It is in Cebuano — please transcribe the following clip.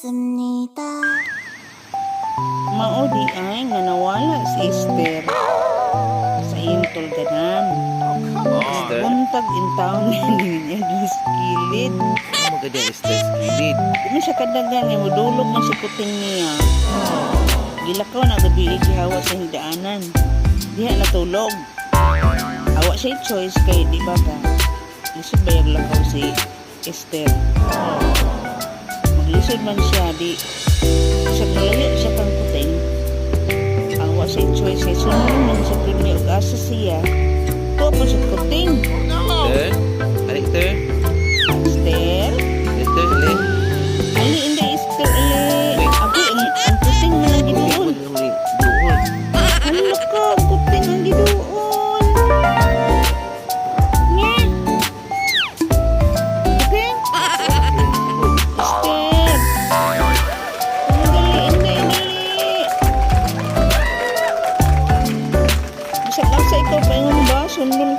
시작하겠습니다. Mao diay nga nawala si Esther sa iyang tulganan. Esther? Buntag intawon niya sa kilid. Ano maganda ang Esther sa kilid? Di man siya kadagan nga modulog man si kuting niya. Gilakaw na gabi, gihawa sa higdaanan. Diha natulog. Awa siya choice kay di ba ka? Lisod bayag lakaw si Esther. Maglisod man siya, di sa malayo siya kang kuting. Awa siya choice kay sunod man sa pirmi ug asa siya. Tuwa po siya kuting. Esther? Ali, Esther? Esther? Esther, ali? Ali, hindi Esther, ali. Wait. Ako, ang kuting man ang giduol. Duol. Hala ka, ang kuting ang giduol. Nga. Okay? Esther. Dali, hindi, dali. Bisag asa ikaw paingon ba? Sundon